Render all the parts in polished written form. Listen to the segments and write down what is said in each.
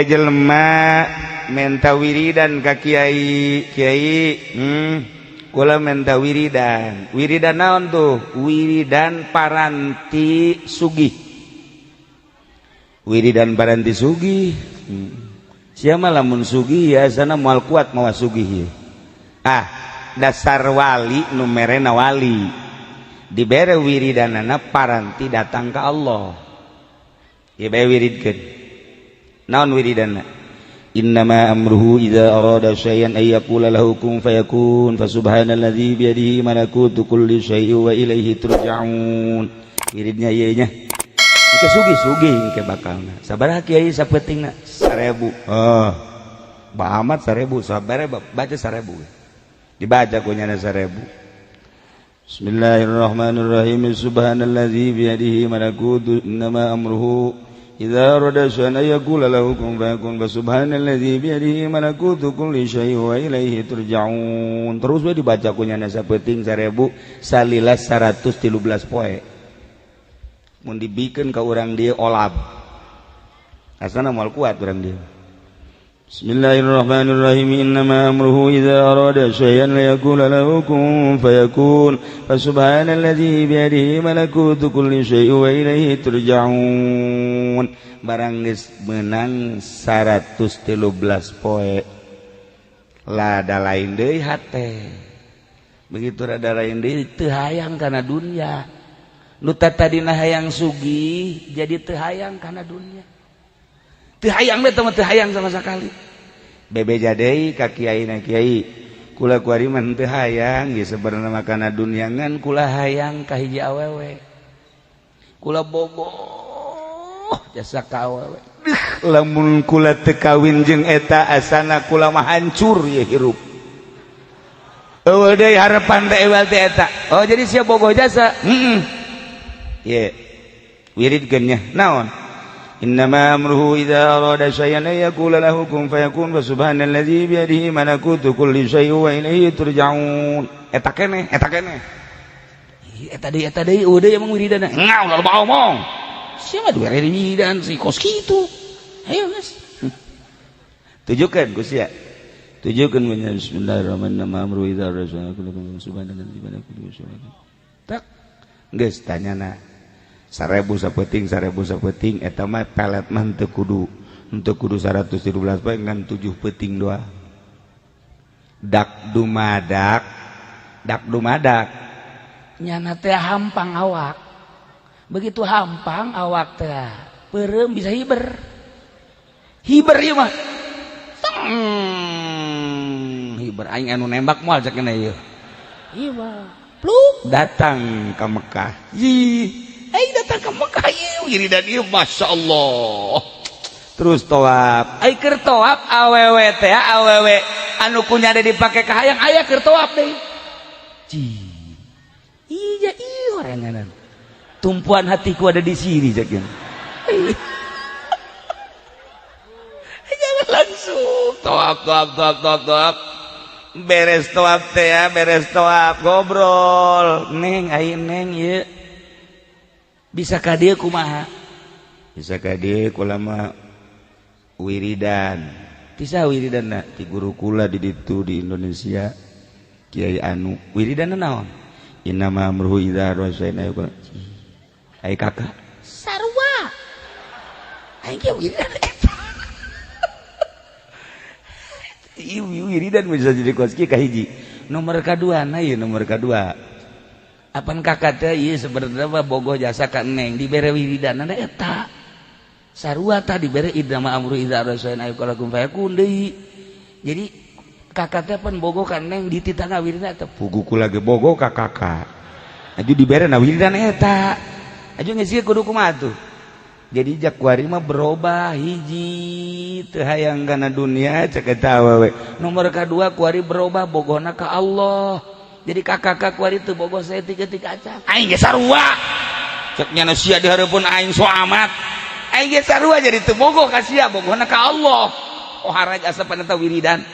Jelema menta wiridan ka kiai. Kiai, kula menta wiridan. Wiridan naon tuh? Wiridan paranti sugih. Wiridan paranti sugih. Siapa lamun sugih ya sana moal kuat mawa sugih. Ah, dasar wali nu merena wali dibere wiridanana paranti datang ke Allah ya bae. Wiridkeun naon wiridana? Innama amruhu idza arada syai'an ay yaqula lahu kun fayakun, fasubhanalladzi biyadihi malakutu kulli syai'in wa ilaihi turja'un. Wiridnya ieu nya engke sugih-sugih engke bakalna. Sabaraha, Kiai, sapeutingna? 1000. Oh, ba amat 1000. Sabaraha baca 1000? Dibaca ku nyana 1000. Bismillahirrahmanirrahim. Subhanalladzi biyadihi malakutu, innama amruhu idza arada syai'an ay yaqula lahu kun fayakun, subhanalladzi biyadihi malakutu kulli syai'in wa ilaihi turja'un. Terus we dibaca ku nyana sapeuting 1000 salila 113 poe. Mun dibikeun ka urang dieu olab, asana moal kuat urang dieu. Bismillahirrahmanirrahim. Innama amruhu idza arada syai'an la yaqula lahu kun fayakun, fasubhanalladzi biyadihi malakutu kulli syai'in wa ilaihi turja'un. Barang geus meunang 113 poe, lada lain deui hate. Begitu rada lain deui, teu hayang kana dunya. Nu tadina hayang sugih jadi teu hayang kana dunya. Teu hayang teh mah, teu hayang sama sekali. Bebeja deui ka kiai na, "Kiai, kula kuari mah teu hayang ieu sebenarnya mah kana dunya, ngan kula hayang ka hiji awewe. Kula bogoh jasa ka awewe. Lamun kula teu kawin jeung eta, asana kula mah hancur ye hirup. Eueuh deui harapan teh ewal teh eta." "Oh, jadi sia bogoh jasa?" "Heeh." "Ye, wiridkeun nya." "Naon?" Innama amruhu idza arada syai'an ay yaqula lahu kun fayakun, fa subhanalladzi biyadihi malakutu kulli syai'in wa ilaihi turja'un. Eta keneh, eta keneh. Eta deui, eta deui, eueuh deui emang wiridanna. Ngau lalu omong. Sia mah dibere wiridan si kos kitu. Ayo geus. Tujukeun ku sia. Tujukeun punya. Bismillahirrahmanirrahim. Amru idza arada syai'an subhanalladzi biyadihi kulli syai'in. Tak. Geus tanyana 1000 sapeuting, 1000 sapeuting. Eta mah pelet mah teu kudu 113 poe, ngan 7 peuting doang. Dak dumadak, dak dumadak. Nyana teh hampang awak. Begitu hampang awak teh peureum bisa hiber. Hiber ieu mah. Teng, hiber aing anu nembak moal cek ieu. Iya mah. Pluk. Datang ke Mekah. Ih, aing datang ke Mekah ieu wiridan ieu, Masya Allah. Terus toab. Ai keur toab awewe teh, awewe anu kunya ada dipake ka hayang aya keur toab deui. Ci. Iya, iya oranganan. Tumpuan hatiku ada di sini cek. Jangan langsung toab, toab, toab, toab, toab. Beres toab teh ya, beres toab ngobrol. "Neng, ai neng ieu Bisa ka dieu kumaha?" "Bisa ka dieu kula mah wiridan." "Ti saha wiridanna?" "Ti guru kula di ditu di Indonesia, Kiai anu." "Wiridanna naon?" "Innama amruhu idza arada syai'an." Ai kakak Sarua. Aing ge wiridan eta. Ieu wiridan bisa jadi kos kieu. Kahiji, nomor kadua na ieu, nomor kadua. Apan kakak teh ieu sebenarnya mah bogoh jasa ka neng, dibere wiridanna eta. Sarua tah dibere innama amru idza arada syai'an ay yaqula kun fayakun deui. Jadi kakak teh pan bogoh ka neng, dititah wiridan eta. Pugu kula ge bogoh ka kakak, aju dibere na wiridan eta. Aju geus ieu kudu kumaha tuh? Jadi jakuari mah berubah. Hiji, teu hayang kana dunia cek eta awewe. Nomor kedua, kuari berubah bogohna ka Allah. Jadi kakak kuari teu bogoh saeutik-eutik acan. Aing ge sarua cek nyana, sia di hareupeun aing so amat. Aing ge sarua, jadi teu bogoh ka sia, bogohna ka Allah. Oh, haraj asapan eta wiridan.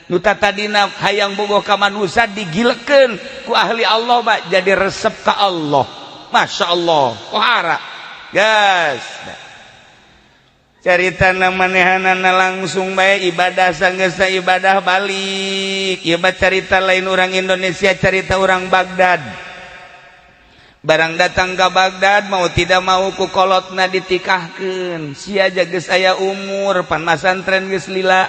Nu tadina hayang bogoh ka manusia digilekeun ku ahli Allah mah jadi resep ka Allah. Masya Allah, kohara. Gas. Carita manehanana langsung bae ibadah, sanggeus ibadah balik. Ieu mah carita lain orang Indonesia, carita orang Baghdad. Barang datang ke Baghdad, mau tidak mau ku kolotna ditikahkeun. Sia geus aya umur pan masantren geus lila.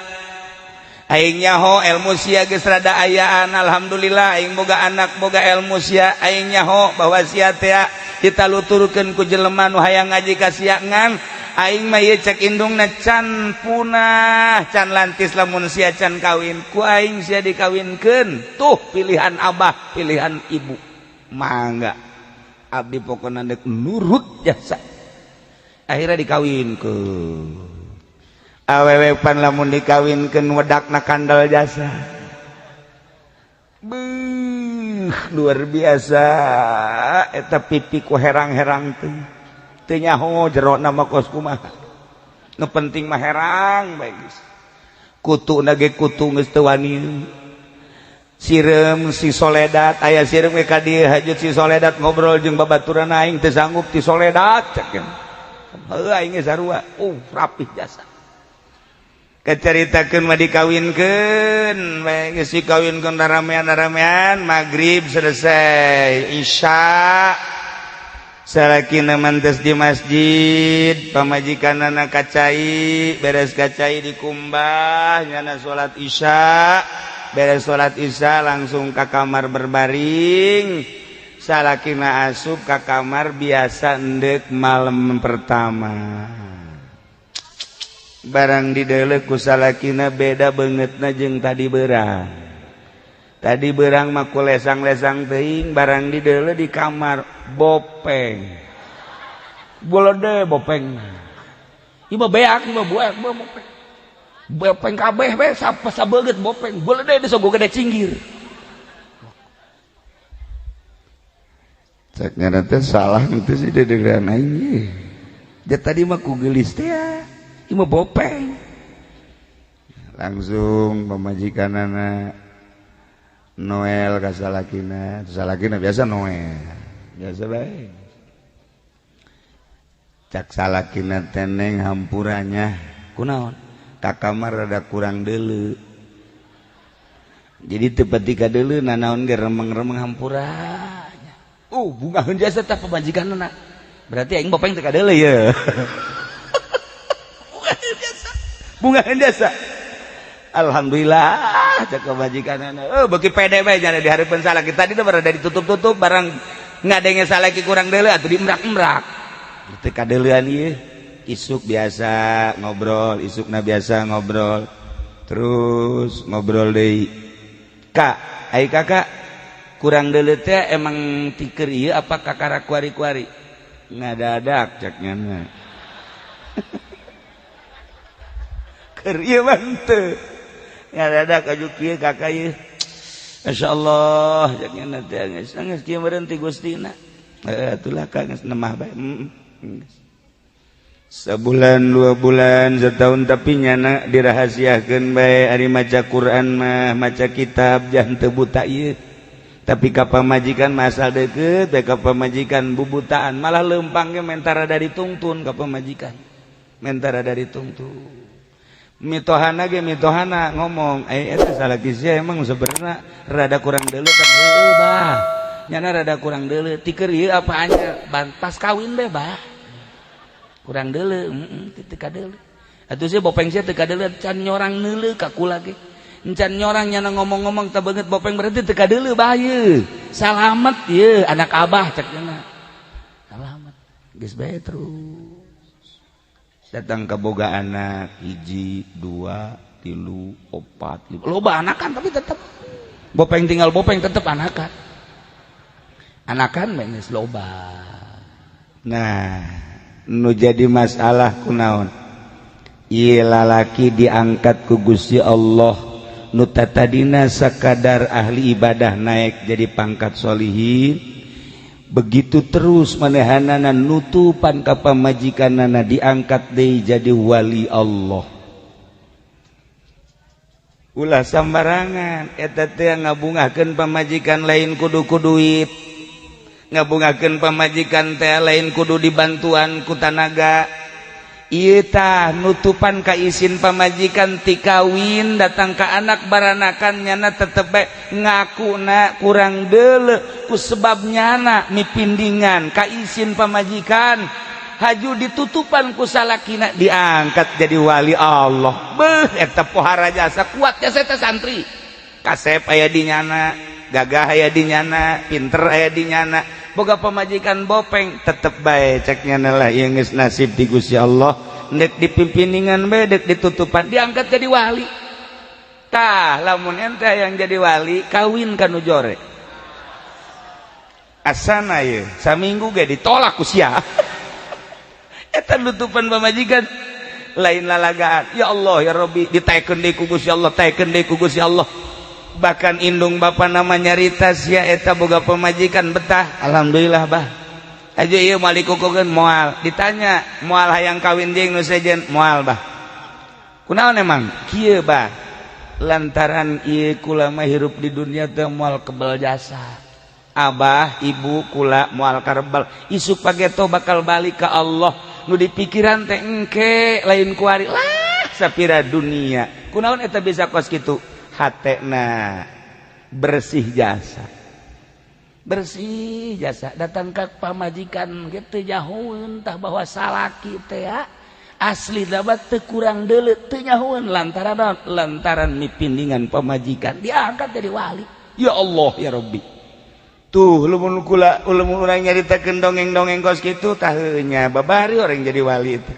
Aing nyaho ilmu sia geus rada ayaan, alhamdulillah aing boga anak boga ilmu sia. Aing nyaho bahwa sia teh ditaluturkeun ku jelema nu hayang ngaji ka sia, ngan aing mah ieu cek indungna can punah, can lantis lamun sia can kawin. Ku aing sia dikawinkeun. Tuh pilihan abah, pilihan ibu, mangga abdi pokona dek nurut jasa. Akhirnya dikawinkeun. Awewe pan lamun dikawinkeun wedakna kandel jasa. Beuh, luar biasa eta pipi ku herang-herang teh. Teu nyaho jerona mah kos kumaha, nu penting mah herang bae geus. Kutu ge kutu geus teu wani. Sireum si soledat aya, sireum ge ka dieu hajut. Si soledat ngobrol jeung babaturan, aing teu sanggup ti soledat cek. Heuh, aing ge sarua. Rapih jasa. Keceritakeun mah dikawinkeun bae geus dikawinkeun, ramean-ramean, maghrib selesai, isya salakina mantes di masjid, pamajikanana kacai, beres kacai dikumbah, nyana salat isya. Beres salat isya langsung ke kamar berbaring. Salakina asup ke kamar biasa endek malam pertama. Barang didelek ku salakina, beda bangetna jeung tadi berang. Tadi berang mah ku lesang-lesang teuing. Barang didelek di kamar, bopeng bolode bopeng. Ieu mah beak, ieu mah buak bopeng, bopeng kabeh be sabeget bopeng bolode disogo gede cinggir. Cek ngaran teh salah teh sih dedengeran aing. Dia tadi mah ku geulis teh ya. Ieu mah bopeng. Langsung pamajikanana Noel ka salakina, salakina biasa Noel. Biasa bae. Cak salakina, "Teneng, hampuranya." "Kunaon?" "Ka kamar rada kurang deuleu." Jadi teu pati ka deuleu nanaon ge remeng-remeng, hampura. Bungaheun jasa tah pamajikanna. Berarti aing bopeng teu ka deuleu ye. Bungaheun jasa. Alhamdulillah cek pamajikanana. Oh, beuki pede bae nyana di hareupeun salaki. Tadi teh berada ditutup-tutup, barang ngadenge salaki kurang deuleu atuh diemrak-emrak. Teu kadeuleuan ieu. Isuk biasa ngobrol, isukna biasa ngobrol. Terus ngobrol deui. "Kak, ai kakak kurang deuleu teh emang tiker ieu apa kakara kuari-kuari?" "Ngadadak," cek nyana. Keur ieu mah henteu. "Ngadadak aju kieu kakak ieu." "Masyaallah," cek nyana teh, geus geus kieu meureun ti Gustina. Heuh atulah kak, geus nemah bae. Sebulan, 2 bulan, setahun, tapi nyana dirahasiakeun bae. Ari maca Quran mah, maca kitab jangan teu buta ieu. Tapi ka pamajikan masal deket bae, ka pamajikan bubutaan, malah leumpang ge mentara dari tungtun ka pamajikan. Mentara dari tungtun. Mitohana ge mitohana ngomong, "Eh, eta salaki sia emang sebenarnya rada kurang deuleu kan?" "Heueuh, bah. Nyana rada kurang deuleu. Tiker ieu apa anyar? Pas kawin be, bah. Kurang deuleu, heeh, teu kadeuleu. Atuh sia bopeng sia teu kadeuleu, can nyorang neuleu ka kula ge. Encan nyorang nyana ngomong-ngomong teu beungeut bopeng, berarti teu kadeuleu bah ieu. Salamet ieu anak abah," cek nya. Salamet. Geus bae terus. Datang ke boga anak hiji, dua, tilu, opat, lima. Loba anakan tapi tetep bopeng tinggal bopeng, tetep anakan. Anakan bae geus loba. Nah, nu jadi masalah kunaon? Ieu lalaki diangkat ku Gusti Allah, nu tadina sakadar ahli ibadah naik jadi pangkat solihin. Begitu terus manehanana nutupan ka pamajikanana, diangkat deui jadi wali Allah. Ulah sambarangan eta teh ngabungahkeun pamajikan lain kudu ku duit, ngabungakeun pamajikan teh lain kudu dibantuan ku tanaga. Ieu tah nutupan ka isin pamajikan ti kawin datang ka anak baranakan, nyana tetep bae ngakuna kurang deuleu ku sebab nyana mipindingan ka isin pamajikan, haju ditutupan ku salakina, diangkat jadi wali Allah. Beuh, eta pohara jasa, kuat jasa eta. Santri kasep aya di nyana, gagah aya di nyana, pinter aya di nyana, boga pamajikan bopeng, tetep bae cek nyana lah, ieu geus nasib di Gusti Allah. Ndek dipimpiningan bae, dek ditutupan, diangkat jadi wali. Tah, lamun ente yang jadi wali, kawin kanu jore, asana ye saminggu ge ditolak ku sia. Eta nutupan pamajikan lain lalagaan. Ya Allah ya Rabbi, ditaekeun deui ku Gusti Allah, taekeun deui ku Gusti Allah. Bahkan indung bapa nama nyarita, sia eta boga pemajikan betah, alhamdulillah bah. Aja ieu moal dikukukeun, moal ditanya, moal hayang kawin jeung nu sejen, moal bah. Kunaon emang kieu bah? Lantaran ieu kula mah hirup di dunia teh moal kebel jasa abah ibu kula, moal karebel, isuk pageto bakal balik ke Allah. Nu dipikiran teh engke, lain kuari lah sapira dunia. Kunaon eta bisa kos kitu? Hatena bersih jasa, bersih jasa. Datang ke pamajikan gitu nyahoeun tah bahwa salaki teh ya asli dapat teu kurang deuleu, teu nyahoeun. Lantaran naon? Lantaran mipindingan pamajikan, diangkat jadi wali. Ya Allah ya Rabbi, tuh lamun kula, lamun urang nyaritakeun dongeng-dongeng kos kitu tah nya babari orang jadi wali itu,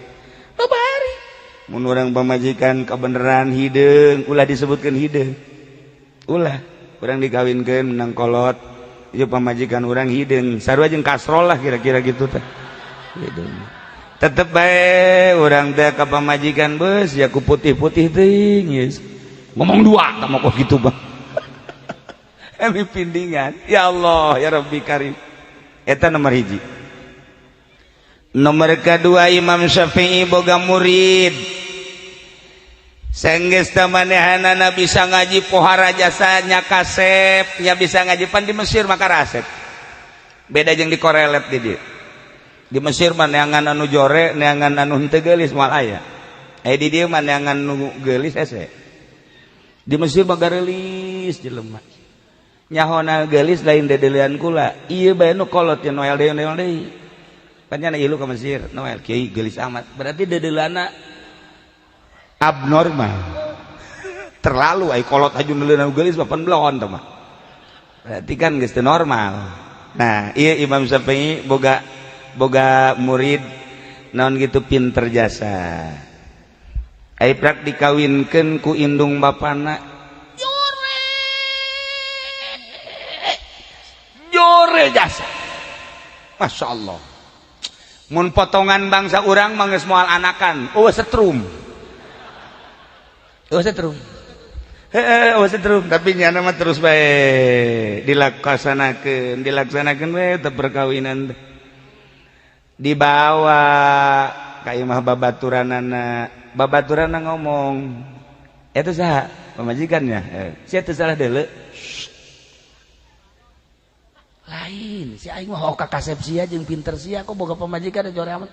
babari. Mun urang pamajikan kebenaran hideung, ulah disebutkeun hideung, ulah. Urang dikawinkeun menang kolot, ieu pamajikan urang hideung sarua jeung kasrol lah, kira-kira gitu teh hideung. Tetep bae urang teh ka pamajikan beus ya ku putih-putih teuing geus ngomong dua tah mah gitu bang. Emi pindingan. Ya Allah ya Rabbi Karim, eta nomor hiji. Nomor kedua, Imam Syafi'i boga murid. Senggeus manehanana bisa ngaji, pohara jasanya, kasep nya bisa ngaji. Pan di Mesir maka rasep beda jeung di korelet. Di dieu di Mesir mah neangan anu jore, neangan anu henteu geulis moal aya. Eh, di dieu mah neangan nu geulis hese. Di Mesir mah gareulis jelema, nyahona geulis lain dedelian kula. Ieu bae nu kolot ya noel deui, noel deui. Pan nya ilu ka Mesir noel, kiai geulis amat. Berarti dedelana abnormal, terlalu. Ai kolot aju neuleunan geulis mah pan belon tah mah, berarti kan geus teu normal. Nah, ieu Imam Syafi'i boga boga murid naon gitu, pinter jasa. Ai prak dikawinkeun ku indung bapana jore, jore jasa, Masya Allah. Mun potongan bangsa urang mah geus moal anakan, eueuh setrum, eueuh setrum. Heeh, eueuh setrum, tapi nyana mah terus bae dilaksanakeun, dilaksanakeun we teh perkawinan teh. Dibawa ka imah babaturanana, babaturanna ngomong, "Eta saha pamajikannya?" Eh, sia teu salah deuleu. "Lain si aing mah hoka kasep sia jeung pinter sia, kok boga pamajikan jore amat?"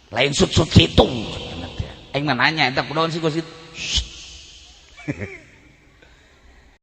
"Lain sut-sut situng, aing mah nanya eta kunaon sih kos kitu."